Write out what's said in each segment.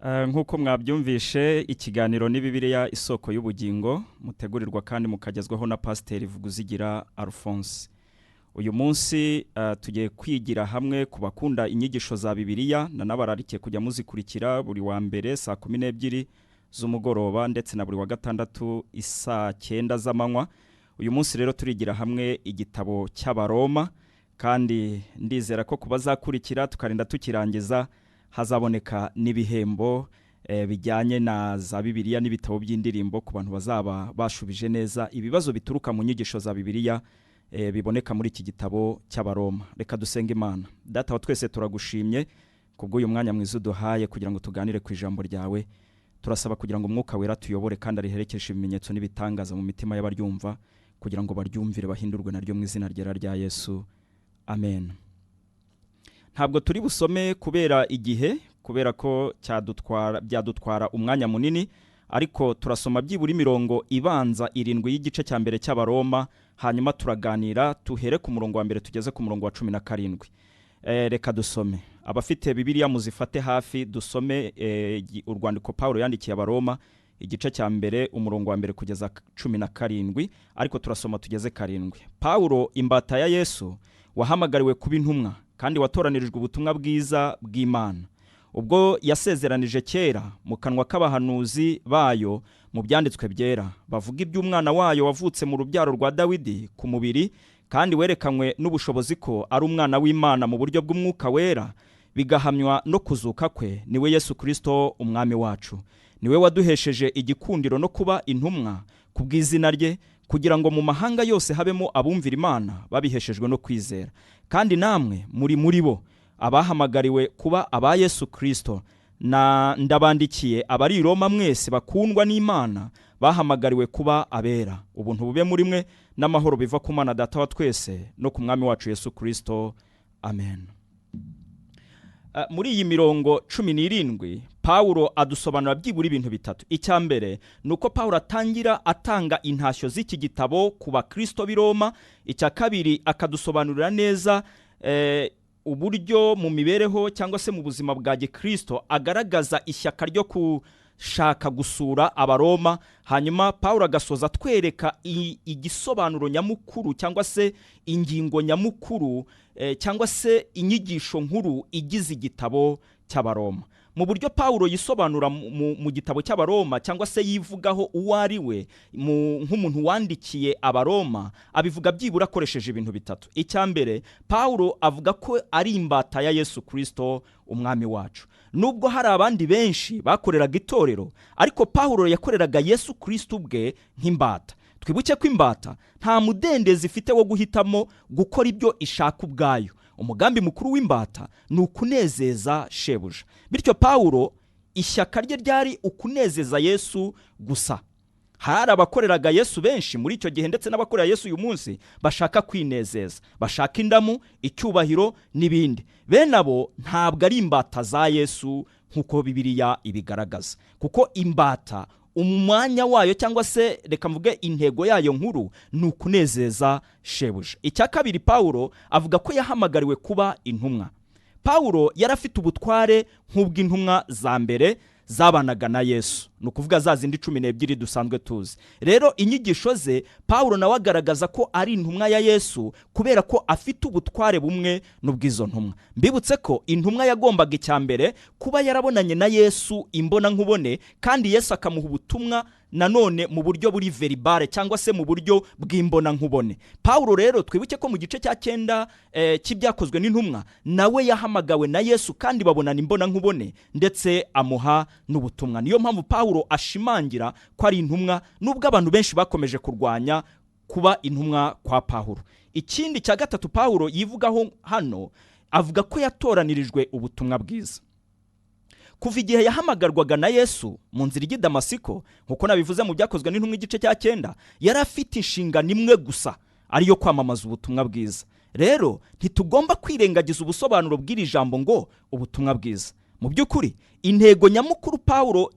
Nk'uko mwabyumvishe, ikiganiro ni Bibiliya Isoko y'Ubugingo, mutegurirwa kandi mukagezwaho na Pasiteri Vuguzigira Alphonse. Uyu munsi tugiye kwigira hamwe ku bakunda inyigisho za Bibiliya, nanabararikiye kujya muzikurikira buri wa mbere saa 12 z'umugoroba ndetse na buri wa gatandatu isaa 9 z'amanywa. Uyu munsi rero turigira hamwe igitabo cy'Abaroma, kandi ndizera ko kubazakurikira tukarinda tukirangiza hazaboneka n'ibihembo bijyanye na za Bibiliya n'ibitabo by'indirimbo ku bantu bazaba bashubije neza ibibazo bituruka mu nyigisho za Bibiliya biboneka muri iki gitabo cy'Abaroma. Reka dusenge Imana. Data wa twese, turagushimye kubw'uyu mwanya mwiza uduhaye kugira ngo tuganire ku ijambo ryawe. Turasaba kugira ngo Umwuka Wera tuyobore kandi ariherekeshe ibimenyetso n'ibitangaza mu mitima y'abaryumva, kugira ngo baryumvire bahindurwe naryo, mu izina ryera rya Yesu, amen. Ntabwo turi busome kubera igihe, kubera ko cyadutwara, byadutwara umwanya munini, ariko turasoma byibura imirongo ibanza irindwi y'igice cya mbere cy'Abaroma, hanyuma turaganira. Tuhere ku murongo wa mbere tugeze ku murongo wa 17. Reka dusome. Abafite Bibiliya muzifate hafi, dusome urwandiko Paul yandikiye Abaroma, igice cya mbere, umurongo wa mbere kugeza 17, ariko turasoma tugeze 7. Pawulo, imbata ya Yesu, wahamagariwe kuba intumwa kandi watoranirijwe ubutumwa bwiza bw'Imana, ubwo yasezeranije kera mu kanwa k'abahanuzi bayo mu byanditswe byera, bavuga iby'umwana wayo wavutse mu rubyaro rwa Dawidi ku mubiri, kandi werekanywe n'ubushobozi ko ari umwana w'Imana mu buryo bw'Umwuka Wera, bigahamywa no kuzuka kwe, niwe Yesu Kirisito Umwami wacu. Niwe waduhesheje igikundiro no kuba intumwa ku bw'izina rye, kugira ngo mu mahanga yose habemo abumvira Imana babiheshejwe no kwizera. Kandi namwe muri muri bo, abahamagariwe kuba aba Yesu Kirisito. Na ndabandikiye abari i Roma mwese bakundwa n'Imana, bahamagariwe kuba abera. Ubuntu bube muri mwe n'amahoro biva ku Mana Data wa twese no ku Mwami wacu Yesu Kirisito, amen. Muri iyi mirongo 17 Pawulo adusobanura byibura ibintu bitatu. Icya mbere ni uko Pawulo atangira atanga intashyo z'iki gitabo ku bakristo b'i Roma. Icya kabiri, akadusobanurira neza uburyo mu mibereho cyangwa se mu buzima bwa gikristo agaragaza ishyaka ryo gushaka gusura Abaroma. Hanyuma Pawulo agasoza atwereka igisobanuro nyamukuru cyangwa se ingingo nyamukuru cyangwa se inyigisho nkuru igize igitabo cy'Abaroma. Mu buryo Pawulo yisobanura mu gitabo cy'Abaroma cyangwa se yivugaho uwo ari we nk'umuntu wandikiye Abaroma, abivuga byibura akoresheje ibintu bitatu. Icya mbere, Pawulo avuga ko ari imbata ya Yesu Kirisito Umwami wacu. Nubwo hari abandi benshi bakoreraga itorero, ariko Pawulo yakoreraga Yesu Kirisito ubwe nk'imbata. Twibuke ko imbata nta mudendezo ifite wo guhitamo gukora ibyo ishaka ubwayo. Umugambi mukuru w'imbata ni ukunezeza shebuja. Bityo Pawulo ishyaka rye ryari ukunezeza Yesu gusa. Hari abakoreraga Yesu benshi muri icyo gihe, ndetse n'abakorera Yesu uyu munsi, bashaka kwinezeza, bashaka indamu, icyubahiro n'ibindi. Bene abo ntabwo ari imbata za Yesu nk'uko Bibiliya ibigaragaza, kuko imbata umwanya wayo cyangwa se reka mvuge intego yayo nkuru ni ukunezeza shebuja. Icya kabiri, Pawulo avuga ko yahamagariwe kuba intumwa. Pawulo yari afite ubutware nk'ubw'intumwa za mbere zabanaga na Yesu, ni ukuvuga za zindi 12 dusanzwe tuzi. Rero inyigisho ze, Pawulo nawe agaragaza ko ari intumwa ya Yesu kubera ko afite ubutware bumwe n'ubw'izo ntumwa. Mbibutse ko intumwa yagombaga icya mbere kuba yarabonanye na Yesu imbona nkubone, kandi Yesu akamuha ubutumwa nanone mu buryo buri verbal cyangwa se mu buryo bw'imbona nkubone. Pawulo rero, twibuke ko mu gice cya 9 cy'Ibyakozwe n'Intumwa nawe yahamagawe na Yesu kandi babonana imbona nkubone, ndetse amuha n'ubutumwa. Niyo mpamvu Pawulo ashimangira ko ari intumwa, nubwo abantu benshi bakomeje kurwanya kuba intumwa kwa Pawulo. Ikindi cya gatatu Pawulo yivugaho hano, avuga ko yatoranirijwe ubutumwa bwiza. Kuva igihe yahamagarwaga na Yesu mu nzira ijya i Damasiko, nk'uko nabivuze mu Byakozwe n'Intumwa igice cya 9, yari afite inshingano imwe gusa, ariyo kwamamaza ubutumwa bwiza. Rero ntitugomba kwirengagiza ubusobanuro bw'iri jambo ngo ubutumwa bwiza. Mu by'ukuri, intego nyamukuru Pawulo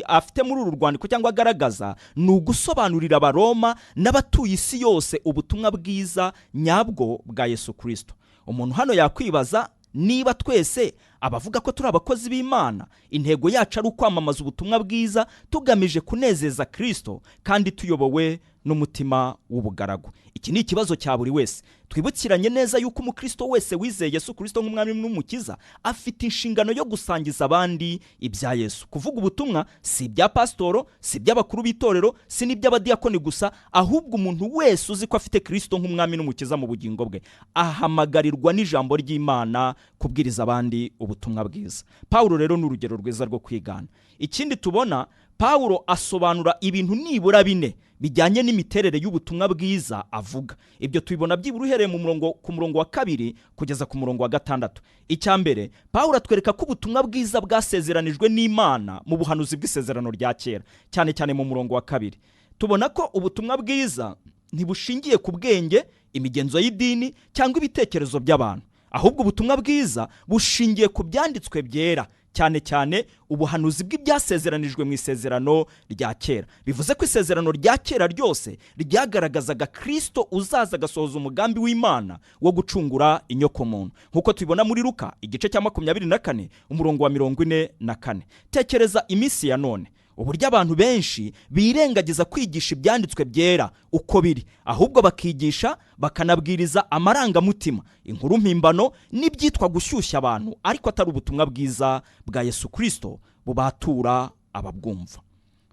afite muri uru rwandiko cyangwa agaragaza ni ugusobanurira Abaroma n'abatuye isi yose ubutumwa bwiza nyabwo bwa Yesu Kirisito. Umuntu hano yakwibaza Niba twese abavuga ko turi abakozi b'Imana, intego yacu ari ukwamamaza ubutumwa bwiza tugamije kunezeza Kirisito kandi tuyobowe n'umutima w'ubugaragu? Iki ni ikibazo cya buri wese. Twibukiranye neza yuko umukristo wese wizeye Yesu Kirisito nk'umwami n'umukiza afite inshingano yo gusangiza abandi ibya Yesu. Kuvuga ubutumwa si ibya pasitoro, si iby'abakuru b'itorero, si n'iby'abadiyakoni gusa, ahubwo umuntu wese uzi ko afite Kirisito nk'umwami n'umukiza mu bugingo bwe ahamagarirwa n'ijambo ry'Imana kubwiriza abandi ubutumwa bwiza. Pawulo rero ni urugero rwiza rwo kwigana. Ikindi tubona, Pawulo asobanura ibintu nibura bine bijyanye n'imiterere y'ubutumwa bwiza avuga. Ibyo tubibona byibura uhereye mu murongo ku murongo wa 2 kugeza ku murongo wa 6. Icya mbere, Pawulo atwereka ko ubutumwa bwiza bwasezeranijwe n'Imana mu buhanuzi bw'isezerano rya kera, cyane cyane mu murongo wa 2. Tubona ko ubutumwa bwiza ntibushingiye ku bwenge, imigenzo y'idini cyangwa ibitekerezo by'abantu, ahubwo ubutumwa bwiza bushingiye ku byanditswe byera, cyane cyane ubuhanuzi bw'ibyasezeranijwe mu isezerano rya kera. Bivuze ko isezerano rya kera ryose ryagaragazaga Kirisito uzaza agasohoza umugambi w'Imana wo gucungura inyokomuntu, nk'uko tubibona muri Luka igice cya 24 umurongo wa 44. Tekereza iminsi ya none, uburyo abantu benshi birengagiza kwigisha ibyanditswe byera uko biri, ahubwo bakigisha bakanabwiriza amarangamutima, inkuru mpimbano n'ibyitwa gushyushya abantu, ariko atari ubutumwa bwiza bwa Yesu Kirisito bubatura ababwumva.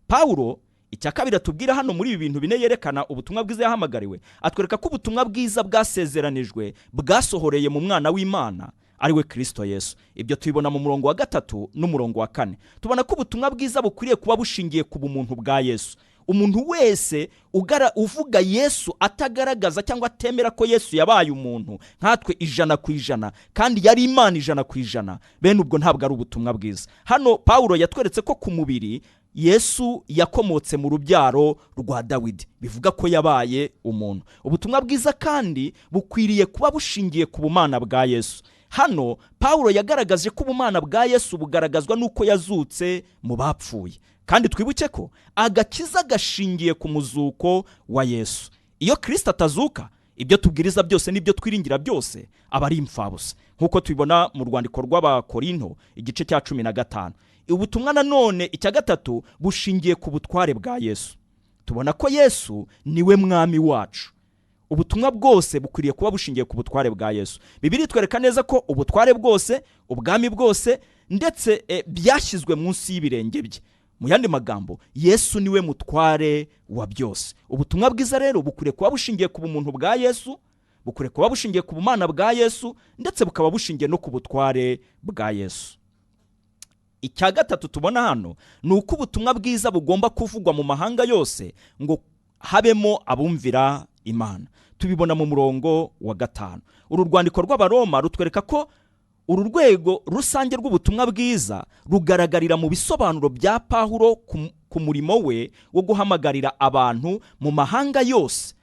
Pawulo icya kabiri atubwira hano muri ibi bintu bine yerekana ubutumwa bwiza yahamagariwe, atwereka ko ubutumwa bwiza bwasezeranijwe bwasohoreye mu mwana w'Imana, ari we Kirisito Yesu. Ibyo tubibona mu murongo wa 3 n'umurongo wa 4. Tubona ko ubutumwa bwiza bukwiriye kuba bushingiye ku bumuntu bwa Yesu. Umuntu wese uvuga Yesu atagaragaza cyangwa atemera ko Yesu yabaye umuntu nkatwe 100% kandi yari Imana 100%, bene ubwo ntabwo ari ubutumwa bwiza. Hano Pawulo yatweretse ko ku mubiri Yesu yakomotse mu rubyaro rwa Dawidi, bivuga ko yabaye umuntu. Ubutumwa bwiza kandi bukwiriye kuba bushingiye ku bumana bwa Yesu. Hano Pawulo yagaragaje ko ubumana bwa Yesu bugaragazwa n'uko yazutse mu bapfuye, kandi twibuke ko agakiza gashingiye ku muzuko wa Yesu. Iyo Kirisito atazuka, ibyo tubwiriza byose n'ibyo twiringira byose aba ari imfabusa, nk'uko tubibona mu rwandiko rw'Abakorinto igice cya 15. Ubutumwa nanone icya gatatu bushingiye ku butware bwa Yesu. Tubona ko Yesu niwe mwami wacu. Ubutumwa bwose bukwiriye kuba bushingiye ku butware bwa Yesu. Bibiliya itwereka neza ko ubutware bwose, ubwami bwose ndetse byashyizwe munsi y'ibirenge bye. Mu yandi magambo, Yesu niwe mutware wa byose. Ubutumwa bwiza rero bukwiriye kuba bushingiye ku bumuntu bwa Yesu, bukwiriye kuba bushingiye ku bumana bwa Yesu, ndetse bukaba bushingiye no ku butware bwa Yesu. Icya gatatu tubona hano ni uko ubutumwa bwiza bugomba kuvugwa mu mahanga yose ngo habemo abumvira Imana. Tubibona mu murongo wa 5. Uru rwandiko rw'Abaroma rutwereka ko uru rwego rusange rw'ubutumwa bwiza rugaragarira mu bisobanuro bya Pawulo ku murimo we wo guhamagarira abantu mu mahanga yose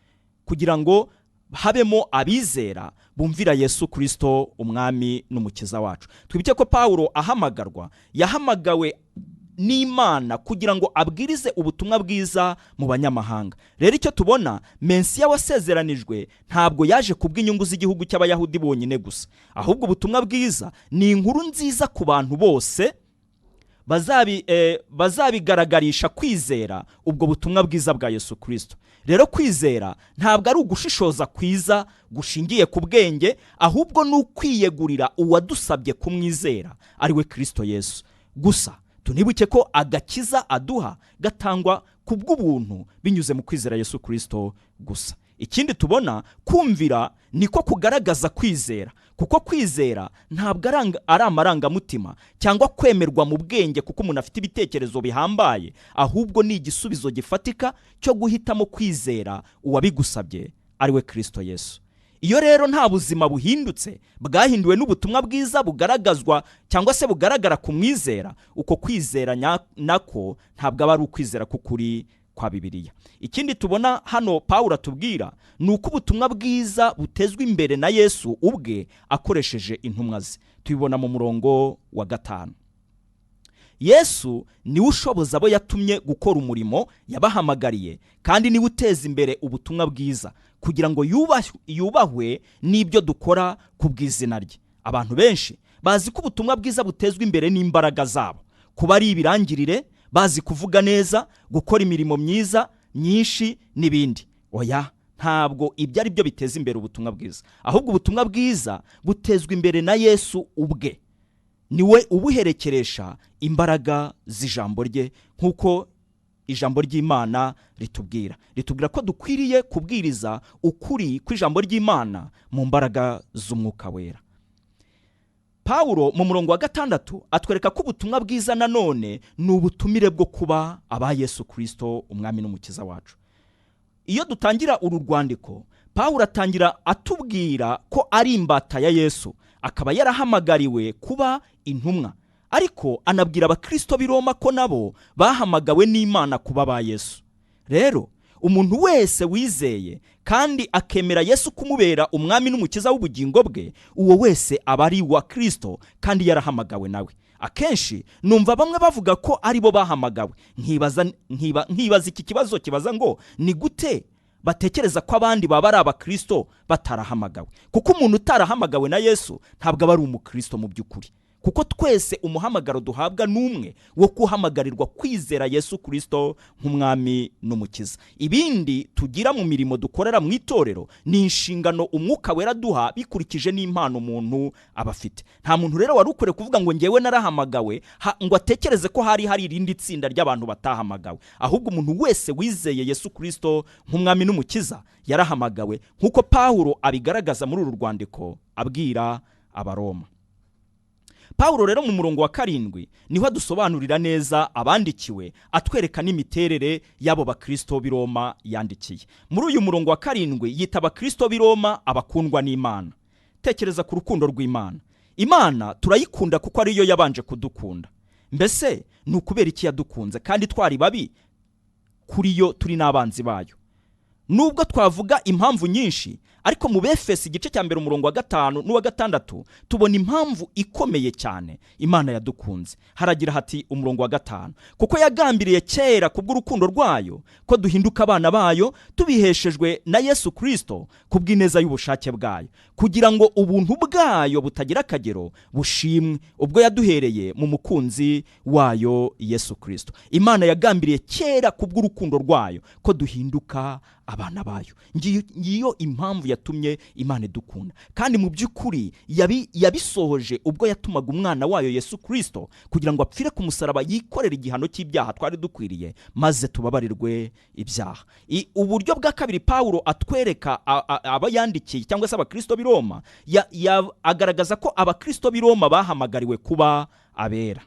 kugira ngo habemo abizera bumvira Yesu Kirisito umwami n'umukiza wacu. Twibuke ko Pawulo ahamagarwa yahamagawe n'Imana kugira ngo abwirize ubutumwa bwiza mu banyamahanga. Rero icyo tubona, Mensiya wasezeranijwe ntabwo yaje kubw'inyungu z'igihugu cy'Abayahudi bonyine gusa, ahubwo ubutumwa bwiza ni inkuru nziza ku bantu bose bazabigaragarisha kwizera ubwo butumwa bwiza bwa Yesu Kirisito. Rero kwizera ntabwo ari ugushishoza kwiza gushingiye ku bwenge, ahubwo ni ukwiyegurira uwadusabye kumwizera, ari we Kirisito Yesu. Gusa tunibuke ko agakiza aduha gatangwa ku bw'ubuntu binyuze mu kwizera Yesu Kirisito gusa. Ikindi tubona, kumvira niko kugaragaza kwizera, kuko kwizera ntabwo ari amarangamutima cyangwa kwemerwa mu bwenge kuko umuntu afite ibitekerezo bihambaye, ahubwo ni igisubizo gifatika cyo guhitamo kwizera uwabigusabye, ari we Kirisito Yesu. Iyo rero nta buzima buhindutse bwahinduwe n'ubutumwa bwiza bugaragazwa cyangwa se bugaragara ku mwizera, uko kwizera nako ntabwo aba ari ukwizera k'ukuri kwa Bibiliya. Ikindi tubona hano Pawulo atubwira ni uko ubutumwa bwiza butezwa imbere na Yesu ubwe akoresheje intumwa ze. Tubibona mu murongo wa 5. Yesu niwe ushoboza abo yatumye gukora umurimo yabahamagariye, kandi niwe uteza imbere ubutumwa bwiza kugira ngo yubahwe n'ibyo dukora ku bw'izina rye. Abantu benshi bazi ko ubutumwa bwiza butezwa imbere n'imbaraga zabo, kuba ari ibirangirire, bazi kuvuga neza, gukora imirimo myiza myinshi n'ibindi. Oya, ntabwo ibyo ari byo biteza imbere ubutumwa bwiza, ahubwo ubutumwa bwiza butezwa imbere na Yesu ubwe. Niwe ubuherekeresha imbaraga z'ijambo rye, nk'uko ijambo ry'Imana ritubwira ko dukwiriye kubwiriza ukuri kw'ijambo ry'Imana mu mbaraga z'Umwuka Wera. Pawulo mu murongo wa 6 atwereka ko ubutumwa bwiza nanone ni ubutumire bwo kuba aba Yesu Kristo umwami n'umukiza wacu. Iyo dutangira uru rwandiko, Pawulo atangira atubwira ko ari imbata ya Yesu, akaba yarahamagariwe kuba intumwa, ariko anabwira abakristo b'i Roma ko nabo bahamagawe n'Imana kuba ba Yesu. Rero umuntu wese wizeye kandi akemera Yesu kumubera umwami n'umukiza w'ubugingo bwe, uwo wese aba ari uwa Kristo kandi yarahamagawe nawe. Akenshi numva bamwe bavuga ko aribo bahamagawe, nkibaza iki kibazo kibaza ngo ni gute batekereza ko abandi baba ari abakristo batarahamagawe? Kuko umuntu utarahamagawe na Yesu ntabwo aba ari umukristo mu by'ukuri, kuko twese umuhamagaro duhabwa n'umwe wo guhamagarirwa kwizera Yesu Kristo nk'umwami n'umukiza. Ibindi tugira mu mirimo dukorera mu itorero ni inshingano Umwuka Wera duha bikurikije n'impano umuntu aba afite. Nta muntu rero wari ukwiriye kuvuga ngo ngewe narahamagawe, ngo atekereze ko hari irindi tsinda ry'abantu batahamagawe. Ahubwo umuntu wese wizeye Yesu Kristo nk'umwami n'umukiza yarahamagawe, nk'uko Pawulo abigaragaza muri uru rwandiko abwira Abaroma. Pawulo rero mu murongo wa 7 niho adusobanurira neza abandikiwe, atwereka n'imiterere y'abo bakristo b'i Roma yandikiye. Muri uyu murongo wa 7 yita abakristo b'i Roma abakundwa n'Imana. Tekereza ku rukundo rw'Imana. Imana turayikunda kuko ariyo yabanje kudukunda. Mbese ni ukubera iki yadukunze kandi twari babi kuri yo, turi n'abanzi bayo? Nubwo twavuga impamvu nyinshi, ariko mu Befesi igice cya 1 umurongo wa 5 n'uwa 6 tubona impamvu ikomeye cyane Imana yadukunze. Haragira hati umurongo wa 5: kuko yagambiriye kera kubw'urukundo rwayo ko duhinduka abana bayo tubiheshejwe na Yesu Kristo kubw'ineza y'ubushake bwayo, kugira ngo ubuntu bwayo butagira akagero bushimwe ubwo yaduhereye mu mukunzi wayo Yesu Kristo. Imana yagambiriye kera kubw'urukundo rwayo ko duhinduka abana bayo. Ngiyo impamvu yatumye Imana idukunda, kandi mu by'ukuri yabisohoje ubwo yatumaga umwana wayo Yesu Kristo kugira ngo apfire ku musaraba, yikorere igihano cy'ibyaha twari dukwiriye, maze tubabarirwe ibyaha. Uburyo bwa kabiri Pawulo atwereka abo yandikiye cyangwa se abakristo b'i Roma, agaragaza ko abakristo b'i Roma bahamagariwe kuba abera.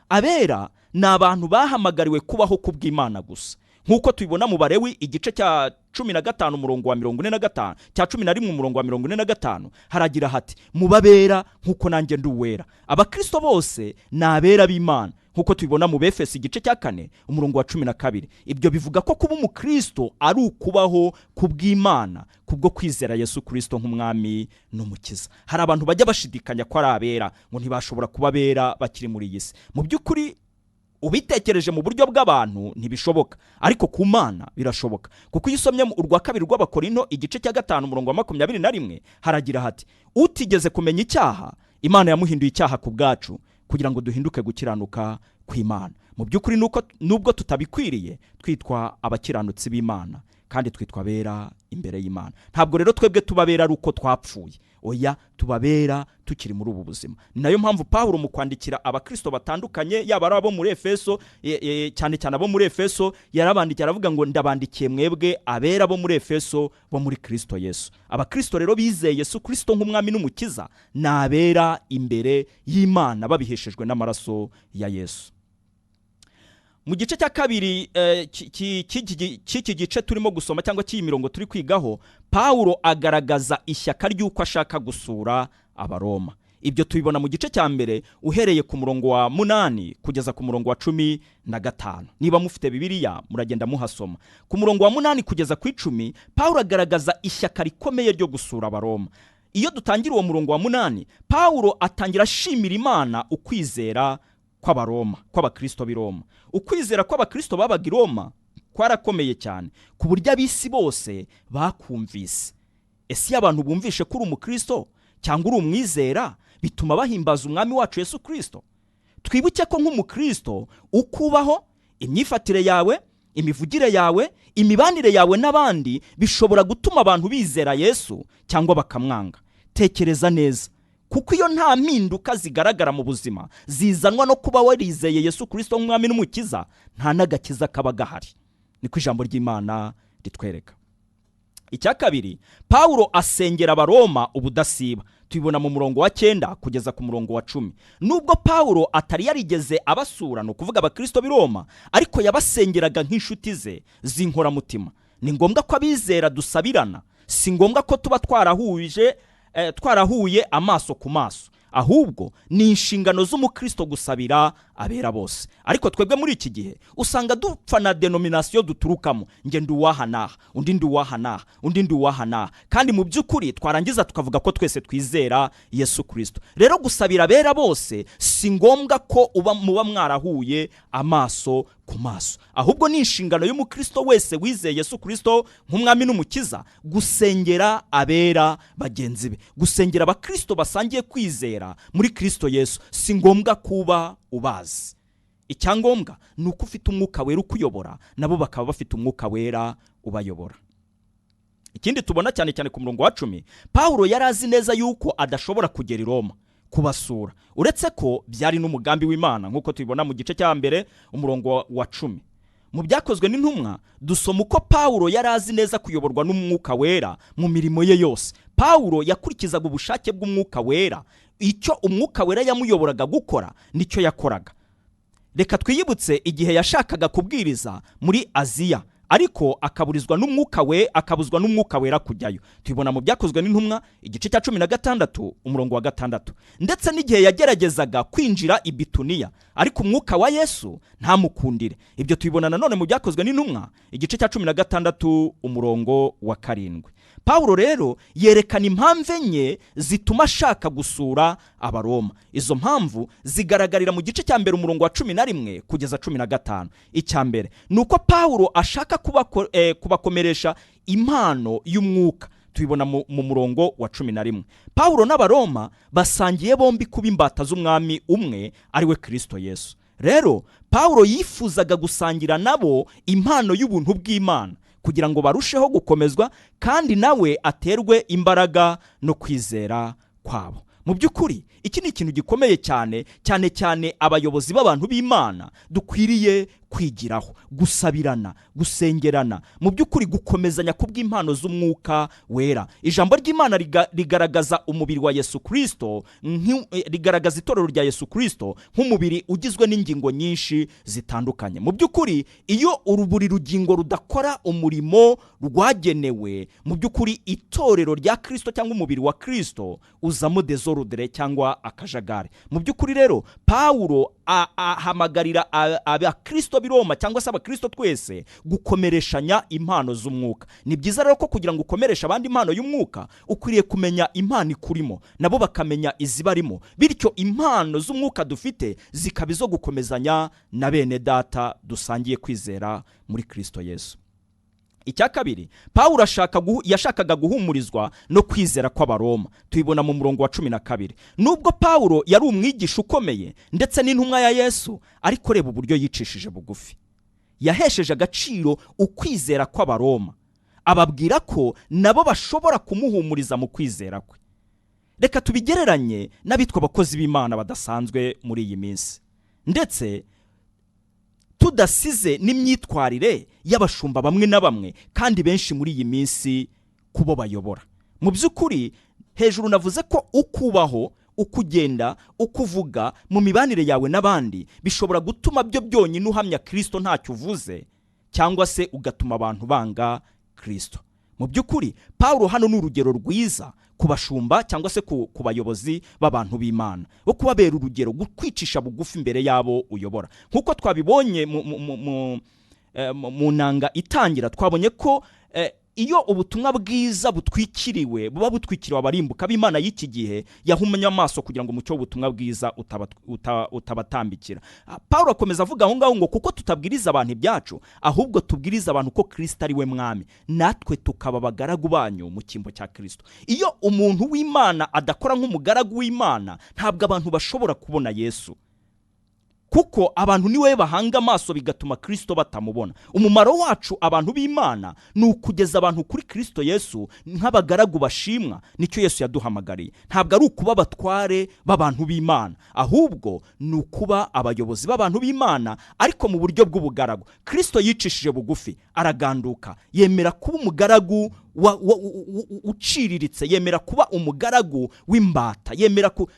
Abera ni abantu bahamagariwe kubaho kubw'Imana gusa, nk'uko tubibona mu Balewi igice cya 15 umurongo wa 45, cya 11 umurongo wa 45, haragira hati: mubabera nk'uko nanjye ndi uwera. Abakristo bose ni abera b'Imana, nk'uko tubibona mu Befesi igice cya 4 umurongo wa 12. Ibyo bivuga ko kuba umukristo ari ukubaho kubw'Imana kubwo kwizera Yesu Kristo nk'umwami n'umukiza. Hari abantu bajya bashidikanya ko ari abera, ngo ntibashobora kuba abera bakiri muri iyi si. Mu by'ukuri ubitekereje mu buryo bw'abantu ntibishoboka, ariko ku Mana birashoboka, kuko iyo usomye urwa 2 rw'Abakorinto igice cya 5 umurongo wa 21 haragira hati: utigeze kumenya icyaha Imana yamuhinduye icyaha ku bwacu, kugira ngo duhinduke gukiranuka kw'Imana. Mu by'ukuri nuko nubwo tutabikwiriye twitwa abakiranutsi b'Imana kandi twitwa abera imbere y'Imana. Ntabwo rero twebwe tubabera ari uko twapfuye, oya, tubabera tukiri muri ubu buzima. Ni nayo mpamvu Pawulo mu kwandikira abakristo batandukanye, yaba ari abo muri Efeso, cyane cyane abo muri Efeso, yarabandikiye aravuga ngo ndabandikiye mwebwe abera bo muri Efeso bo muri Kristo Yesu. Abakristo rero bizeye Yesu Kristo nk'umwami n'umukiza ni abera imbere y'Imana babiheshejwe n'amaraso ya Yesu. Mu gice cya 2 cy'iki gice turimo gusoma cyangwa cy'iyi mirongo turi kwigaho, Pawulo agaragaza ishyaka ry'uko ashaka gusura Abaroma. Ibyo tubibona mu gice cya 1 uhereye ku murongo wa 8 kugeza ku murongo wa 15. Niba mufite Bibiliya muragenda muhasoma. Ku murongo wa 8 kugeza ku 10, Pawulo agaragaza ishyaka rikomeye ryo gusura Abaroma. Iyo dutangira uwo murongo wa 8, Pawulo atangira ashimira Imana ukwizera kw'Abaroma, kw'abakristo b'i Roma. Ukwizera kw'abakristo babaga i Roma kwarakomeye cyane ku buryo ab'isi bose bakumvise. Ese iyo abantu bumvishe ko uri umukristo cyangwa uri umwizera, Bituma bahimbaza Umwami wacu Yesu Kirisito. Twibuke ko nk'umukristo ukubaho, imyifatire yawe, imivugire yawe, imibanire yawe n'abandi bishobora gutuma abantu bizera Yesu cyangwa bakamwanga. Tekereza neza, kuko iyo nta mpinduka zigaragara mu buzima zizanwa no kuba warizeye Yesu Kirisito nk'Umwami n'Umukiza, nta n'agakiza kaba gahari. Niko ijambo ry'Imana ritwereka. Icya kabiri, Pawulo asengera Abaroma ubudasiba. Tubibona mu murongo wa 9 kugeza ku murongo wa 10. Nubwo Pawulo atari yarigeze abasura, ni ukuvuga abakristo b'i Roma, ariko yabasengeraga nk'inshuti ze z'inkoramutima. Ni ngombwa ko abizera dusabirana. Si ngombwa ko tuba twarahuye amaso ku maso, ahubwo ni inshingano z'umukristo gusabira abera bose. Ariko twebwe muri iki gihe usanga dupfa na denomination duturukamo: nge ndi uwaha n'aha, undi ndi uwaha n'aha, undi ndi uwaha n'aha, kandi mu by'ukuri twarangiza tukavuga ko twese twizera Yesu Kirisito. Rero gusabira abera bose si ngombwa ko uba muba mwarahuye amaso ku maso, ahubwo ni inshingano y'umukristo wese wizeye Yesu Kirisito nk'Umwami n'Umukiza gusengera abera bagenzi be, gusengera abakristo basangiye kwizera muri Kirisito Yesu. Si ngombwa kuba ubazi, icyangombwa ni uko ufite Umwuka Wera ukuyobora, nabo bakaba bafite Umwuka Wera ubayobora. Ikindi tubona cyane cyane ku murongo wa 10, Pawulo yari azi neza yuko adashobora kugera i Roma kubasura, uretse ko byari n'umugambi w'Imana, nk'uko tubibona mu gice cya 1 umurongo wa 10. Mu Byakozwe n'Intumwa dusoma uko Pawulo yari azi neza kuyoborwa n'Umwuka Wera mu mirimo ye yose. Pawulo yakurikizaga ubushake bw'Umwuka Wera. Icyo Umwuka Wera yamuyoboraga gukora nicyo yakoraga. Reka twiyibutse igihe yashakaga kubwiriza muri Aziya, ariko akaburizwa n'Umwuka we, akabuzwa n'Umwuka Wera kujyayo. Tubibona mu Byakozwe n'Intumwa igice cya 16 umurongo wa 6. Ndetse n'igihe yageragezaga kwinjira i Bituniya, ariko Umwuka wa Yesu ntamukundire. Ibyo tubibona nanone mu Byakozwe n'Intumwa igice cya 16 umurongo wa 7. Pawulo rero yerekana impamvu enye zituma ashaka gusura Abaroma. Izo mpamvu zigaragarira mu gice cya 1 umurongo wa 11 kugeza 15. Icya mbere ni uko Pawulo ashaka kubakomeresha impano y'umwuka. Tubibona mu murongo wa 11. Pawulo n'Abaroma basangiye bombi kuba imbata z'umwami umwe, ariwe Kirisito Yesu. Rero Pawulo yifuzaga gusangira nabo impano y'ubuntu bw'Imana kugira ngo barusheho gukomezwa, kandi nawe aterwe imbaraga no kwizera kwabo. Mu by'ukuri iki ni ikintu gikomeye cyane, cyane cyane abayobozi b'abantu b'Imana dukwiriye kwigiraho: gusabirana, gusengerana, mu by'ukuri gukomezanya kubw'impano z'Umwuka Wera. Ijambo ry'Imana rigaragaza umubiri wa Yesu Kirisito, rigaragaza itorero rya Yesu Kirisito nk'umubiri ugizwe n'ingingo nyinshi zitandukanye. Mu by'ukuri iyo buri rugingo rudakora umurimo rwagenewe, mu by'ukuri itorero rya Kirisito cyangwa umubiri wa Kirisito uzamo désordre cyangwa akajagari. Mu by'ukuri rero Pawulo ahamagarira abakristo b'i Roma cyangwa se abakristo twese gukomereshanya impano z'umwuka. Ni byiza rero ko kugira ngo ukomereshe abandi impano y'umwuka, ukwiriye kumenya impano ikurimo, nabo bakamenya izibarimo, bityo impano z'umwuka dufite zikaba izo gukomezanya na bene data dusangiye kwizera muri Kirisito Yesu. Icya kabiri, Pawulo yashakaga guhumurizwa no kwizera kw'Abaroma. Tubibona mu murongo wa 12. Nubwo Pawulo yari umwigisha ukomeye ndetse n'intumwa ya Yesu, ariko reba uburyo yicishije bugufi. Yahesheje agaciro ukwizera kw'Abaroma, ababwira ko nabo bashobora kumuhumuriza mu kwizera kwe. Reka tubigereranye n'abitwa abakozi b'Imana badasanzwe muri iyi minsi, ndetse tudasize n'imyitwarire y'abashumba bamwe na bamwe kandi benshi muri iyi minsi kubo bayobora. Mu by'ukuri hejuru navuze ko ukubaho, uko ugenda, uko uvuga mu mibanire yawe n'abandi bishobora gutuma byo byonyine uhamya Kirisito ntacyo uvuze, cyangwa se ugatuma abantu banga Kirisito. Mu by'ukuri Pawulo hano ni urugero rwiza ku bashumba cyangwa se ku bayobozi b'abantu b'Imana, wo kubabera urugero, kwicisha bugufi imbere y'abo uyobora. Nk'uko twabibonye mu nanga itangira, twabonye ko Iyo ubutumwa bwiza butwikiriwe, buba butwikiriwe abarimbuka b'Imana y'iki gihe yahumye amaso kugira ngo umucyo w'ubutumwa bwiza utabatambikira. Pawulo akomeza avuga aho ngaho ngo kuko tutabwiriza abantu ibyacu, ahubwo tubwiriza abantu ko Kirisito ari we mwami, natwe tukaba abagaragu banyu mu cyimbo cya Kirisito. Iyo umuntu w'Imana adakora nk'umugaragu w'Imana, ntabwo abantu bashobora kubona Yesu, kuko abantu niwe bahanga amaso, bigatuma Kirisito batamubona. Umumaro wacu abantu b'Imana ni ukugeza abantu kuri Kirisito Yesu nk'abagaragu bashimwa. Nicyo Yesu yaduhamagariye. Ntabwo ari ukuba abatware b'abantu b'Imana, ahubwo ni ukuba abayobozi b'abantu b'Imana, ariko mu buryo bw'ubugaragu. Kirisito yicishije bugufi, araganduka, yemera kuba umugaragu uciriritse, yemera kuba umugaragu w'imbata, yemera ku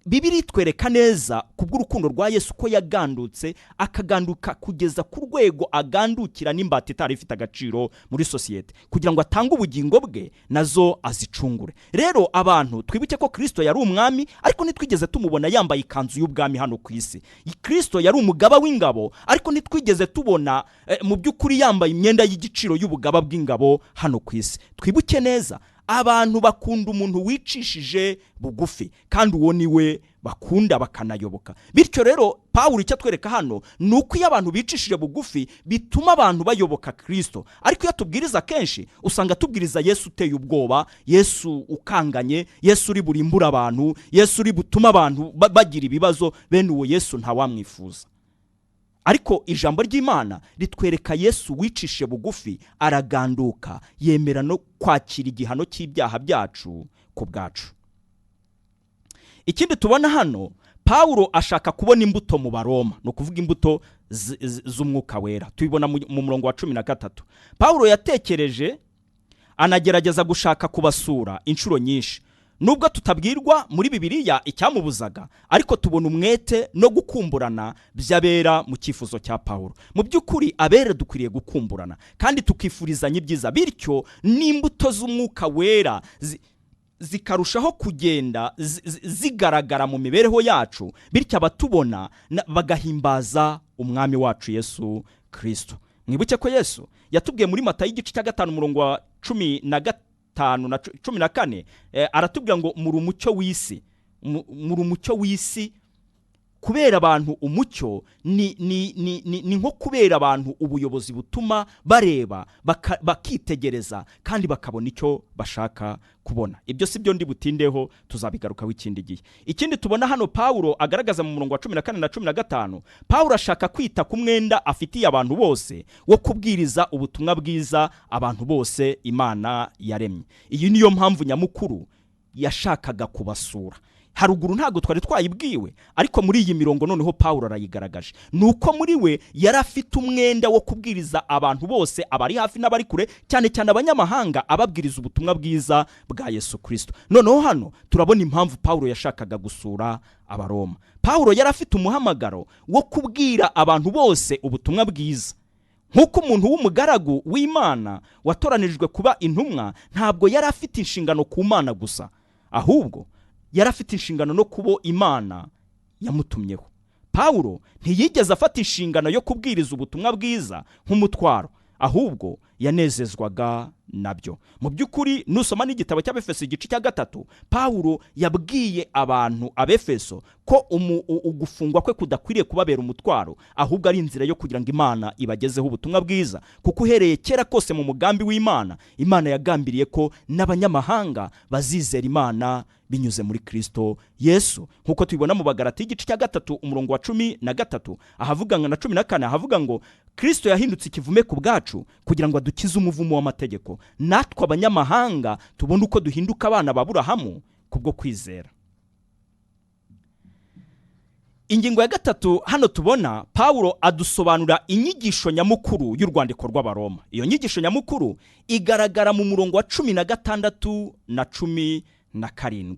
Bibiliya itwereka neza kubw'urukundo rwa Yesu ko yagandutse, akaganduka kugeza ku rwego agandukira n'imbata itari ifite agaciro muri sosiyete, kugira ngo atange ubugingo bwe nazo azicungure. Rero abantu twibuke ko Kirisito yari umwami, ariko ntitwigeze tumubona yambaye ikanzu y'ubwami hano ku isi. Kirisito yari umugaba w'ingabo, ariko ntitwigeze tubona mu by'ukuri yambaye imyenda y'igiciro y'ubugaba bw'ingabo hano ku isi. Twibuke neza, abantu bakunda umuntu wicishije bugufi, kandi uwo ni we bakunda bakanayoboka. Bityo rero Pawulo icyo atwereka hano ni uko iyo abantu bicishije bugufi bituma abantu bayoboka Kirisito. Ariko iyo tubwiriza kenshi, usanga tubwiriza Yesu uteye ubwoba, Yesu ukanganye, Yesu uri burimbura abantu, Yesu uri butuma abantu bagira ibibazo. Bene uwo Yesu ntawamwifuza. Ariko ijambo ry'Imana ritwereka Yesu wicishije bugufi, araganduka, yemera no kwakira igihano cy'ibyaha byacu ku bwacu. Ikindi tubona hano, Pawulo ashaka kubona imbuto mu Baroma, ni ukuvuga imbuto z'Umwuka Wera. Tubibona mu murongo wa 13. Pawulo yatekereje anagerageza gushaka kubasura inshuro nyinshi. Nubwo tutabwirwa muri Bibiliya icyamubuzaga, ariko tubona umwete no gukumburana by'abera mu cyifuzo cya Pawulo. Mu by'ukuri abera dukwiriye gukumburana kandi tukifurizanya ibyiza, bityo n'imbuto z'Umwuka Wera zikarushaho kugenda zigaragara mu mibereho yacu, bityo abatubona bagahimbaza Umwami wacu Yesu Kirisito. Mwibuke ko Yesu yatubwiye muri Matayo igice cya 5, umurongo wa 15 na 14, aratubwira ngo muri umucyo w'isi. Muri umucyo w'isi. Kubera abantu umucyo ni nko kubera abantu ubuyobozi butuma bareba, bakitegereza kandi bakabona icyo bashaka kubona. Ibyo si byo ndi butindeho, tuzabigarukaho ikindi gihe. Ikindi tubona hano Pawulo agaragaza mu murongo wa 14 na 15, Pawulo ashaka kwita ku mwenda afitiye abantu bose wo kubwiriza ubutumwa bwiza abantu bose Imana yaremye. Iyi niyo mpamvu nyamukuru yashakaga kubasura. Haruguru ntabwo twari twayibwiwe, ariko muri iyi mirongo noneho Pawulo arayigaragaje. Ni uko muri we yari afite umwenda wo kubwiriza abantu bose, abari hafi n'abari kure, cyane cyane abanyamahanga, ababwiriza ubutumwa bwiza bwa Yesu Kirisito. Noneho hano turabona impamvu Pawulo yashakaga gusura Abaroma. Pawulo yari afite umuhamagaro wo kubwira abantu bose ubutumwa bwiza. Nk'uko umuntu w'umugaragu w'Imana watoranijwe kuba intumwa, ntabwo yari afite inshingano ku Mana gusa, ahubwo yari afite inshingano no kubo Imana yamutumyeho. Pawulo ntiyigeze afata inshingano yo kubwiriza ubutumwa bwiza nk'umutwaro, ahubwo yanezezwaga nabyo. Mu by'ukuri nusoma n'igitabo cy'Abefeso igice cya 3, Pawulo yabwiye abantu Abefeso ko ugufungwa kwe kudakwiriye kubabera umutwaro, ahubwo ari inzira yo kugira ngo Imana ibagezeho ubutumwa bwiza, kuko uhereye kera kose mu mugambi w'Imana, Imana yagambiriye ko n'abanyamahanga bazizera Imana binyuze muri Kristo Yesu, nk'uko tubibona mu Bagalati igice cya 3, umurongo wa 13, ahavuga ngo na 14, ahavuga ngo Kristo yahindutse ikivume ku bwacu kugira ngo adukize umuvumo w'amategeko, natwe abanyamahanga tubone uko duhinduka abana ba Aburahamu kubwo kwizera. Ingingo ya 3 hano tubona, Pawulo adusobanura inyigisho nyamukuru y'urwandiko rw'Abaroma. Iyo nyigisho nyamukuru igaragara mu murongo wa 16 na 17.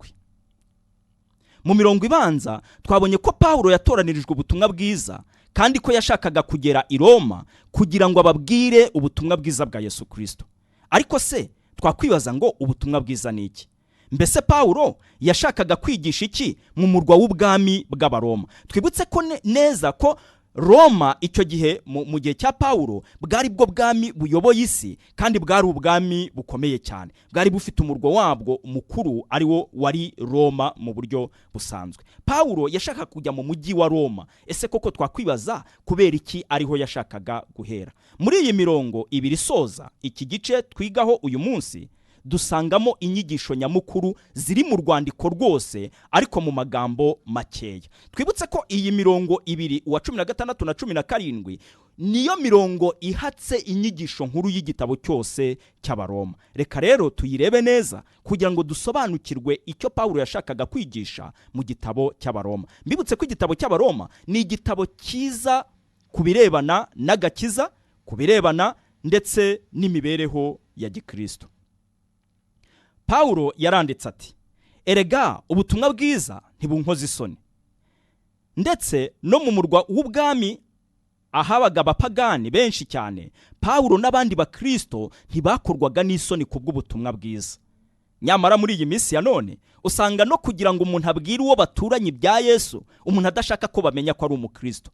Mu mirongo ibanza twabonye ko Pawulo yatoranirijwe ubutumwa bwiza, kandi ko yashakaga kugera i Roma kugira ngo ababwire ubutumwa bwiza bwa Yesu Kristo. Ariko se twakwibaza ngo ubutumwa bwiza ni iki? Mbese Pawulo yashakaga kwigisha iki mu murwa w'ubwami bw'Abaroma? Twibutse ko neza ko Roma icyo gihe mu gihe cya Pawulo bwari bwo bwami buyoboye isi, kandi bwari ubwami bukomeye cyane, bwari bufite umurwa wabwo mukuru ari wo wari Roma mu buryo busanzwe. Pawulo yashakaga kujya mu mujyi wa Roma. Ese koko twakwibaza kubera iki ariho yashakaga guhera? Muri iyi mirongo ibiri isoza iki gice twigaho uyu munsi, dusangamo inyigisho nyamukuru ziri mu rwandiko rwose, ariko mu magambo makeya. Twibutse ko iyi mirongo ibiri, uwa 16 na 17, niyo mirongo ihatse inyigisho nkuru y'igitabo cyose cy'Abaroma. Reka rero tuyirebe neza kugira ngo dusobanukirwe icyo Pawulo yashakaga kwigisha mu gitabo cy'Abaroma. Mbibutse ko igitabo cy'Abaroma ni igitabo cyiza ku birebana n'agakiza, ku birebana ndetse n'imibereho ya gikristo. Pawulo yaranditse ati: "Erega ubutumwa bwiza ntibunkoza isoni." Ndetse no mu murwa w'ubwami ahabaga abapagani benshi cyane, Pawulo n'abandi bakristo ntibakorwaga n'isoni kubw'ubutumwa bwiza. Nyamara muri iyi minsi ya none usanga no kugira ngo umuntu abwire uwo baturanye ibya Yesu, umuntu adashaka ko bamenya ko ari umukristo.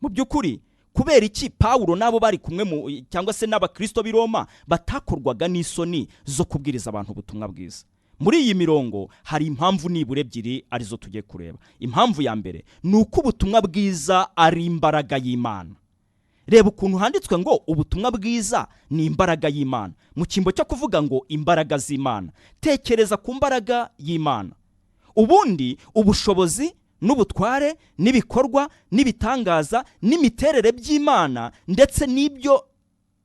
Mu by'ukuri, kubera iki Pawulo n'abo bari kumwe mu cyangwa se n'abakristo b'i Roma batakorwaga n'isoni zo kubwiriza abantu ubutumwa bwiza? Muri iyi mirongo hari impamvu nibura ebyiri arizo tugiye kureba. Impamvu ya mbere ni uko ubutumwa bwiza ari imbaraga y'Imana. Reba ukuntu handitswe ngo ubutumwa bwiza ni imbaraga y'Imana, mu cyimbo cyo kuvuga ngo imbaraga z'Imana. Tekereza ku mbaraga y'Imana. Ubundi ubushobozi n'ubutware n'ibikorwa n'ibitangaza n'imiterere by'Imana ndetse n'ibyo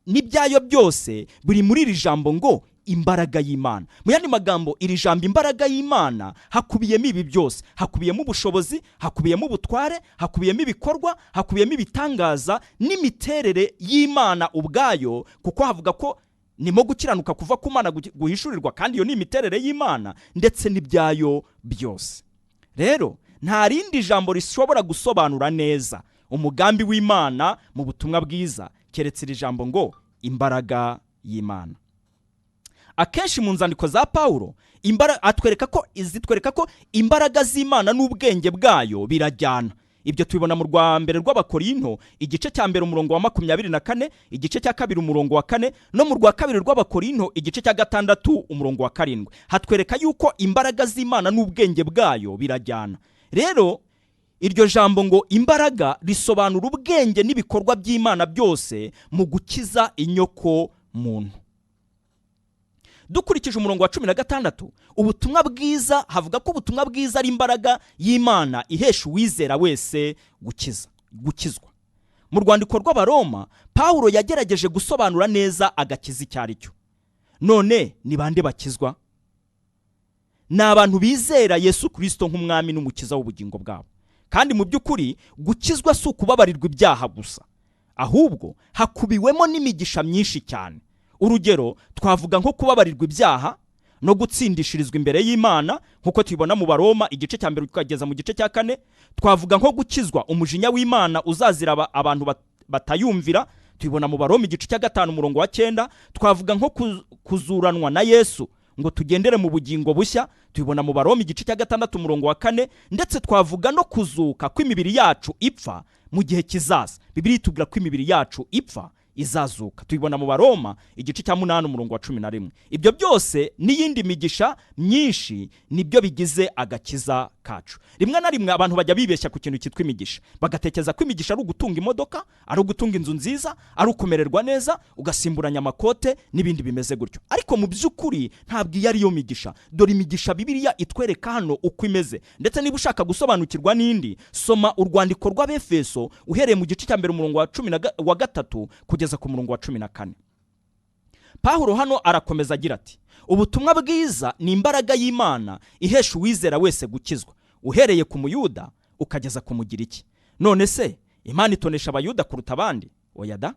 n'ibyayo byose biri muri iri jambo ngo imbaraga y'Imana. Mu yandi magambo, iri jambo imbaraga y'Imana hakubiyemo ibi byose: hakubiyemo ubushobozi, hakubiyemo ubutware, hakubiyemo ibikorwa, hakubiyemo ibitangaza n'imiterere y'Imana ubwayo, kuko havuga ko nimo gukiranuka kuva ku Mana guhishurirwa, kandi iyo ni imiterere y'Imana ndetse n'ibyayo byose. Rero nta rindi jambo rishobora gusobanura neza umugambi w'Imana mu butumwa bwiza keretse iri jambo ngo imbaraga y'Imana. Akenshi mu nzandiko za Pawulo atwereka ko zitwereka ko imbaraga z'Imana n'ubwenge bwayo birajyana. Ibyo tubibona mu rwa mbere rw'Abakorinto, igice cya mbere, umurongo wa 24, igice cya kabiri, umurongo wa 4, no mu rwa kabiri rw'Abakorinto, igice cya gatandatu, umurongo wa 7. Hatwereka yuko imbaraga z'Imana n'ubwenge bwayo birajyana. Rero iryo jambo ngo imbaraga risobanura ubwenge n'ibikorwa by'Imana byose mu gukiza inyoko muntu. Dukurikije umurongo wa 16, ubutumwa bwiza, havuga ko ubutumwa bwiza ari imbaraga y'Imana ihesha uwizera wese gukizwa. Mu rwandiko rw'Abaroma, Pawulo yagerageje gusobanura neza agakiza icyo ari cyo. None ni bande bakizwa? Ni abantu bizera Yesu Kirisito nk'umwami n'umukiza w'ubugingo bwabo. Kandi mu by'ukuri gukizwa si ukubabarirwa ibyaha gusa, ahubwo hakubiwemo n'imigisha myinshi cyane. Urugero twavuga nko kubabarirwa ibyaha no gutsindishirizwa imbere y'Imana, nk'uko tubibona mu Baroma igice cya mbere tukageza mu gice cya kane. Twavuga nko gukizwa umujinya w'Imana uzazira abantu batayumvira, tubibona mu Baroma igice cya gatanu, umurongo wa 9. Twavuga nko kuzuranwa na Yesu ngo tugendere mu bugingo bushya, tubibona mu Baroma igice cya gatandatu, umurongo wa 4. Ndetse twavuga no kuzuka kw'imibiri yacu ipfa mu gihe kizaza. Bibiliya itubwira ko imibiri yacu ipfa izazuka, tubibona mu Baroma igice cya 8, umurongo wa 11. Ibyo byose n'iyindi migisha myinshi nibyo bigize agakiza kacu. Rimwe na rimwe abantu bajya bibeshya ku kintu cyitwa imigisha, bagatekereza ko imigisha ari ugutunga imodoka, ari ugutunga inzu nziza, ari ukumererwa neza, ugasimburanya amakote n'ibindi bimeze gutyo. Ariko mu by'ukuri ntabwo iyo ariyo migisha. Dore imigisha Bibiliya itwereka hano uko imeze. Ndetse niba ushaka gusobanukirwa n'indi, soma urwandiko rw'Abefeso uhereye mu gice cya mbere, umurongo wa 13 kugeza ku murongo wa 14. Pawulo hano arakomeza agira ati: "Ubutumwa bwiza ni imbaraga y'Imana ihesha uwizera wese gukizwa, uhereye ku Muyuda ukageza ku Mugiriki." None se Imana itonesha Abayuda kuruta abandi? Oya da!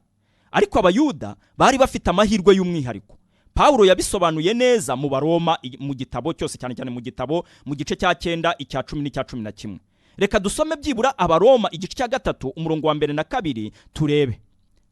Ariko Abayuda bari bafite amahirwe y'umwihariko. Pawulo yabisobanuye neza mu Baroma, mu gitabo cyose, cyane cyane mu gitabo mu gice cya 9, icya 10 n'icya 11. Reka dusome byibura Abaroma igice cya 3, umurongo wa mbere na kabiri, turebe.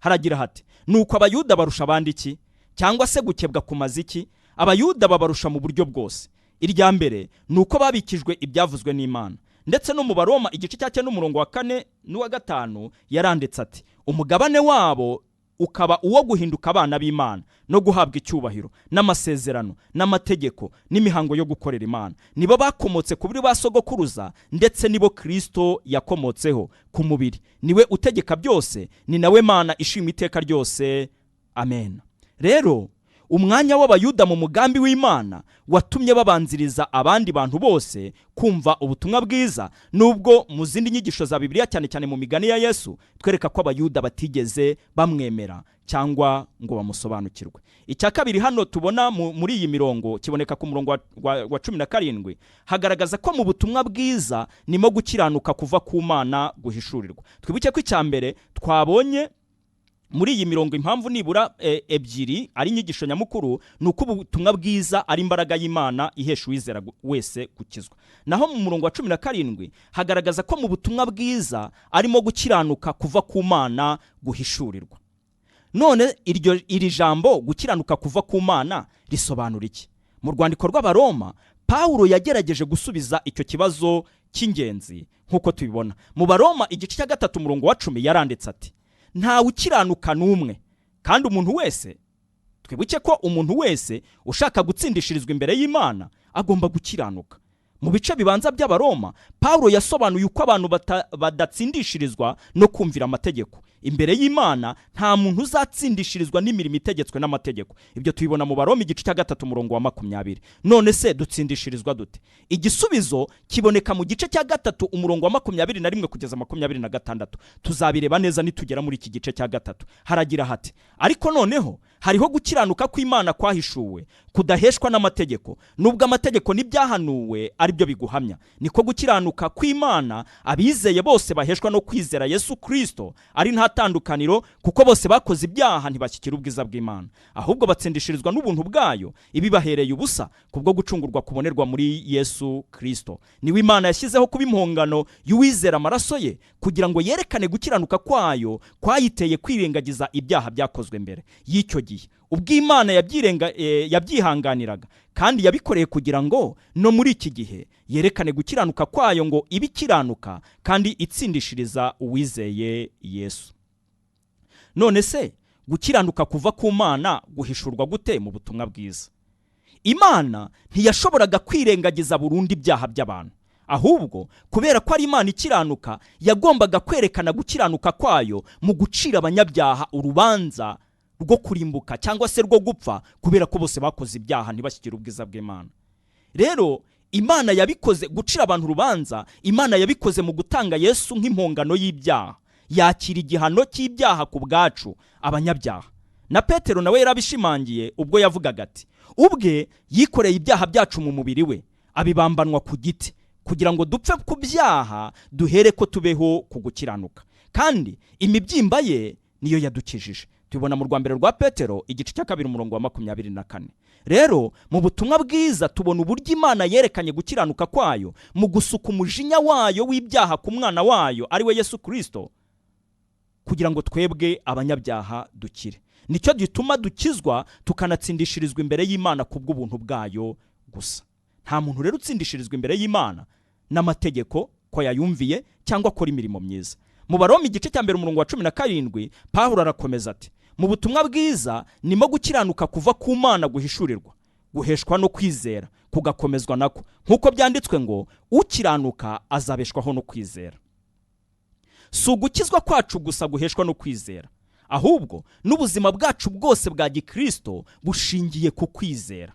Haragira hati: "Nuko Abayuda barusha abandi iki? Cyangwa se gukebwa kumaze iki? Abayuda babarusha mu buryo bwose. Irya mbere ni uko babikijwe ibyavuzwe n'Imana, Ndetse no mu Baroma igice cya 9 umurongo wa 4 n'uwa 5 yaranditse ati umugabane wabo ukaba uwo guhinduka abana b'Imana no guhabwa icyubahiro n'amasezerano n'amategeko n'imihango yo gukorera Imana. Nibo bakomotse ku buri basogokuruza, ndetse nibo Kristo yakomotseho ku mubiri. Niwe utegeka byose, ni nawe Mana ishima iteka ryose. Amen. Rero umwanya w'Abayuda mu mugambi w'Imana watumye babanziriza abandi bantu bose kumva ubutumwa bwiza, nubwo mu zindi nyigisho za Bibiliya, cyane cyane mu migani ya Yesu, twereka ko Abayuda batigeze bamwemera cyangwa ngo bamusobanukirwe. Icya kabiri hano tubona muri iyi mirongo kiboneka ku murongo wa 17, hagaragaza ko mu butumwa bwiza nimo gukiranuka kuva ku Mana guhishurirwa. Twibuke ko icya mbere twabonye muri iyi mirongo, impamvu nibura ebyiri ari inyigisho nyamukuru, ni uko ubutumwa bwiza ari imbaraga y'Imana ihesha uwizera wese gukizwa. Naho mu murongo wa 17 hagaragaza ko mu butumwa bwiza arimo gukiranuka kuva ku Mana guhishurirwa. None iri jambo gukiranuka kuva ku Mana risobanura iki? Mu rwandiko rw'Abaroma, Pawulo yagerageje gusubiza icyo kibazo cy'ingenzi nk'uko tubibona mu Baroma igice cya 3 umurongo wa 10, yaranditse ati ntawe ukiranuka n'umwe. Kandi umuntu wese, twibuke ko umuntu wese ushaka gutsindishirizwa imbere y'Imana agomba gukiranuka. Mu bice bibanza by'Abaroma, Pawulo yasobanuye uko abantu badatsindishirizwa no kumvira amategeko. Imbere y'Imana nta muntu uzatsindishirizwa n'imirimo itegetswe n'amategeko. Ibyo tubibona mu Baroma igice cya 3 umurongo wa 20. None se dutsindishirizwa dute? Igisubizo kiboneka mu gice cya 3 umurongo wa 21 kugeza 26. Tuzabireba neza nitugera muri iki gice cya 3. Haragira hati ariko noneho hariho gukiranuka kw'Imana kwahishuwe kudaheshwa n'amategeko, nubwo amategeko n'ibyahanuwe ari byo biguhamya. Niko gukiranuka kw'Imana abizeye bose baheshwa no kwizera Yesu Kristo, ari nta tandukaniro, kuko bose bakoze ibyaha ntibashyikira ubwiza bw'Imana, ahubwo batsindishirizwa n'ubuntu bwayo ibibahereye ubusa kubwo gucungurwa kubonerwa muri Yesu Kristo. Niwe Imana yashyizeho kuba impongano y'uwizera amaraso ye, kugira ngo yerekane gukiranuka kwayo kwayiteye kwirengagiza ibyaha byakozwe mbere y'icyo gihe, ubwo Imana yabyihanganiraga, kandi yabikoreye kugira ngo no muri iki gihe yerekane gukiranuka kwayo, ngo ibe ikiranuka kandi itsindishiriza uwizeye Yesu. None se gukiranuka kuva ku Mana guhishurwa gute mu butumwa bwiza? Imana ntiyashoboraga kwirengagiza burundu ibyaha by'abantu, ahubwo kubera ko ari Imana ikiranuka yagombaga kwerekana gukiranuka kwayo mu gucira abanyabyaha urubanza rwo kurimbuka cyangwa se rwo gupfa, kubera ko bose bakoze ibyaha ntibashyikire ubwiza bw'Imana. Rero Imana yabikoze gucira abantu urubanza, Imana yabikoze mu gutanga Yesu nk'impongano y'ibyaha, yakira igihano cy'ibyaha ku bwacu abanyabyaha. Na Petero nawe yarabishimangiye ubwo yavugaga ati ubwe yikoreye ibyaha byacu mu mubiri we, abibambanwa ku giti, kugira ngo dupfe ku byaha duhere ko tubeho ku gukiranuka, kandi imibyimba ye niyo yadukijije. Tubibona mu rwa mbere rwa Petero igice cya 2 umurongo wa 24. Rero mu butumwa bwiza tubona uburyo Imana yerekanye gukiranuka kwayo mu gusuka umujinya wayo w'ibyaha ku mwana wayo ari we Yesu Kristo, kugira ngo twebwe abanyabyaha dukire. Nicyo gituma dukizwa tukanatsindishirizwa imbere y'Imana kubw'ubuntu bwayo gusa. Nta muntu rero utsindishirizwa imbere y'Imana n'amategeko ko yayumviye cyangwa akora imirimo myiza. Mu Baroma igice cya 1 umurongo wa 17, Pawulo arakomeza ati mu butumwa bwiza nimo gukiranuka kuva ku Mana guhishurirwa, guheshwa no kwizera kugakomezwa nako, nk'uko byanditswe ngo ukiranuka azabeshwaho no kwizera. Si ugukizwa kwacu gusa guheshwa no kwizera, ahubwo n'ubuzima bwacu bwose bwa gikristo bushingiye ku kwizera.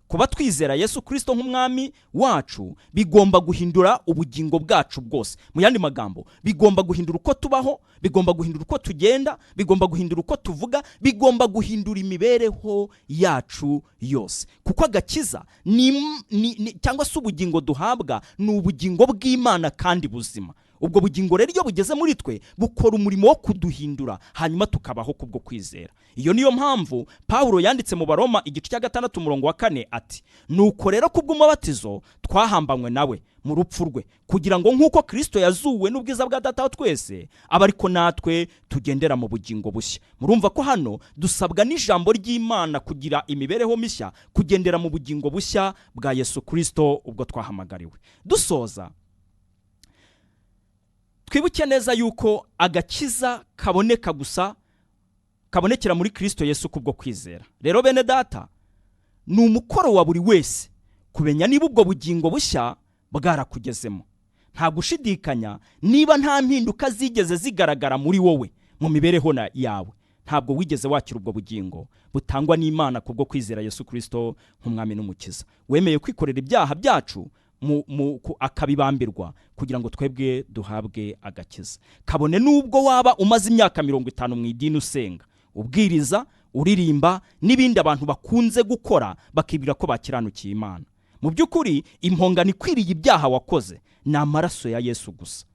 Kuba twizera Yesu Kristo nk'umwami wacu bigomba guhindura ubugingo bwacu bwose. Mu yandi magambo, bigomba guhindura uko tubaho, bigomba guhindura uko tugenda, bigomba guhindura uko tuvuga, bigomba guhindura imibereho yacu yose. Kuko agakiza ni cyangwa se ubugingo duhabwa ni ubugingo bw'Imana kandi buzima. Ubwo bugingo rero iyo bugeze muri twe bukora umurimo wo kuduhindura, hanyuma tukabaho kubwo kwizera. Iyo niyo mpamvu Pawulo yanditse mu Baroma igice cya 6 umurongo wa 4 ati nuko rero kubw'umubatizo twahambanywe nawe mu rupfu rwe, kugira ngo nk'uko Kristo yazuwe n'ubwiza bwa Data wa twese, abe ariko natwe tugendera mu bugingo bushya. Murumva ko hano dusabwa n'ijambo ry'Imana kugira imibereho mishya, kugendera mu bugingo bushya bwa Yesu Kristo ubwo twahamagariwe. Dusoza, Twibuke neza yuko agakiza kaboneka gusa, kabonekera muri Kirisito Yesu kubwo kwizera. Rero bene data, ni umukoro wa buri wese kumenya niba ubwo bugingo bushya bwarakugezemo. Nta gushidikanya, niba nta mpinduka zigeze zigaragara muri wowe mu mibereho yawe, ntabwo wigeze wakira ubwo bugingo butangwa n'Imana kubwo kwizera Yesu Kirisito nk'umwami n'umukiza wemeye kwikorera ibyaha byacu akabibambirwa kugira ngo twebwe duhabwe agakiza. Kabone n'ubwo waba umaze imyaka 50 mu idini, usenga, ubwiriza, uririmba n'ibindi abantu bakunze gukora bakibwira ko bakiranukiye Imana, mu by'ukuri impongano ikwiriye ibyaha wakoze ni amaraso ya Yesu gusa.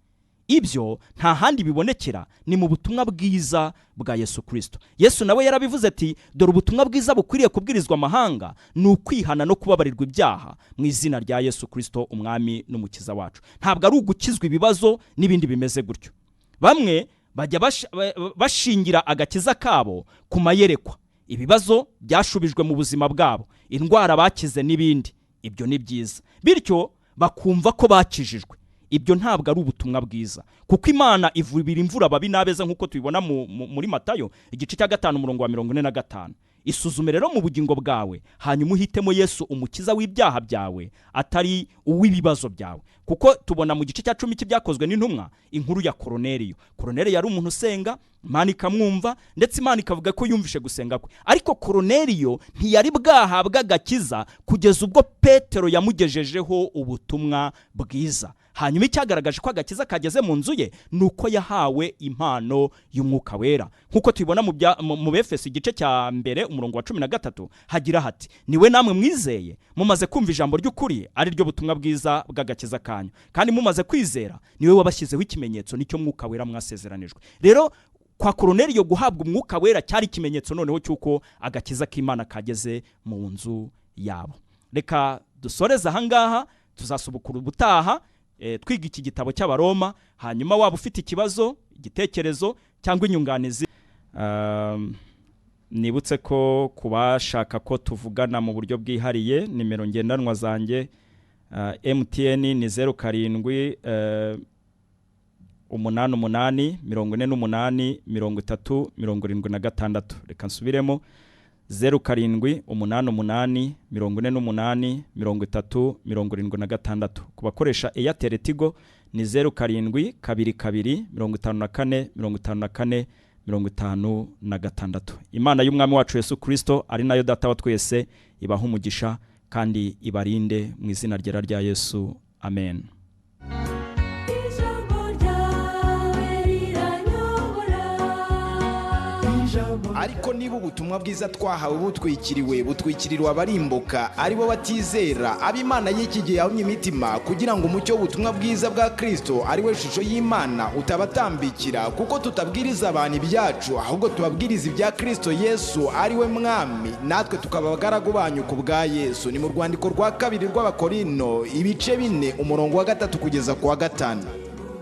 Ibyo nta handi bibonekera, ni mu butumwa bwiza bwa Yesu Kirisito. Yesu nawe yarabivuze ati: "Dore ubutumwa bwiza bukwiriye kubwirizwa amahanga ni ukwihana no kubabarirwa ibyaha mu izina rya Yesu Kirisito umwami n'umukiza wacu." Ntabwo ari ugukizwa ibibazo n'ibindi bimeze gutyo. Bamwe bajya bashingira agakiza kabo ku mayerekwa, ibibazo byashubijwe mu buzima bwabo, indwara bakize n'ibindi. Ibyo ni byiza, bityo bakumva ko bakijijwe. Ibyo ntabwo ari ubutumwa bwiza, kuko Imana ivubira imvura ababi n'abeza, nk'uko tubibona muri Matayo igice cya 5, umurongo wa 45. Isuzume rero mu bugingo bwawe, hanyuma uhitemo Yesu umukiza w'ibyaha byawe, atari uw'ibibazo byawe. Kuko tubona mu gice cya 10 cy'Ibyakozwe n'Intumwa inkuru ya Koroneriyo. Koroneriyo yari umuntu usenga, Imana ikamwumva, ndetse Imana ikavuga ko yumvishe gusenga kwe. Ariko Koroneriyo ntiyari bwahabwe agakiza kugeza ubwo Petero yamugejejeho ubutumwa bwiza. Hanyuma icyagaragaje ko agakiza kageze mu nzu ye ni uko yahawe impano y'Umwuka Wera, nk'uko tubibona mu Befeso igice cya 1, umurongo wa 13, hagira hati: "Niwe namwe mwizeye mumaze kumva ijambo ry'ukuri, ari ryo butumwa bwiza bw'agakiza kanyu, kandi mumaze kwizera niwe wabashyizeho ikimenyetso, nicyo Mwuka Wera mwasezeranijwe." Rero kwa Koroneriyo guhabwa Umwuka Wera cyari ikimenyetso noneho cy'uko agakiza k'Imana kageze mu nzu yabo. Reka dusoreze ahangaha, tuzasubukura ubutaha twiga iki gitabo cy'Abaroma. Hanyuma waba ufite ikibazo, igitekerezo cyangwa inyunganizi, nibutse ko ku bashaka ko tuvugana mu buryo bwihariye, nimero ngendanwa zanjye, MTN ni 07 88 48 30 76. Reka nsubiremo: 07 88 48 30 76. Ku bakoresha Airtel Tigo ni 07 22 54 54 56. Imana y'Umwami wacu Yesu Kirisito, ari nayo Data wa twese, ibaha umugisha kandi ibarinde mu izina ryera rya Yesu. Amen. Ijambo ryawe riranyobora. Ariko niba ubutumwa bwiza twahawe butwikiriwe, butwikirirwa abarimbuka, ari bo batizera, ab'imana y'iki gihe yahumye imitima, kugira ngo umucyo w'ubutumwa bwiza bwa Kristo, ari we shusho y'Imana, utabatambikira. Kuko tutabwiriza abantu ibyacu, ahubwo tubabwiriza ibya Kristo Yesu, ari we Mwami, natwe tukaba abagaragu banyu ku bwa Yesu. Ni mu rwandiko rwa kabiri rw'Abakorino, ibice 4, umurongo wa 3 kugeza ku wa 5.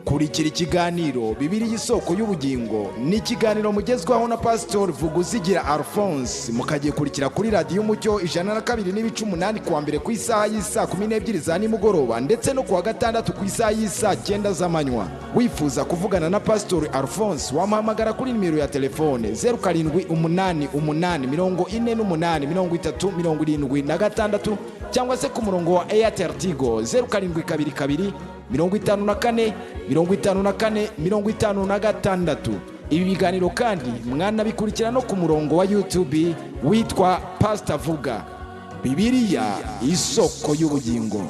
Kurikira ikiganiro Bibiliya Isoko y'Ubugingo. Ni ikiganiro mugezwaho na Pasitori Vuguzigira Alphonse, mukagikurikira kuri Radiyo Umucyo 102.8, kuwa mbere ku isaha y'isaa 12 za nimugoroba, ndetse no kuwa gatandatu ku isaha y'isaa 9 z'amanywa. Wifuza kuvugana na Pasitori Alphonse, wamuhamagara kuri nimero ya telefone 0788 48 30 76, cyangwa se ku murongo wa Airtel Tigo 0722 54 54 56. Ibi biganiro kandi mwanabikurikira no ku murongo wa YouTube witwa Pasita Vuga. Bibiliya Isoko y'Ubugingo.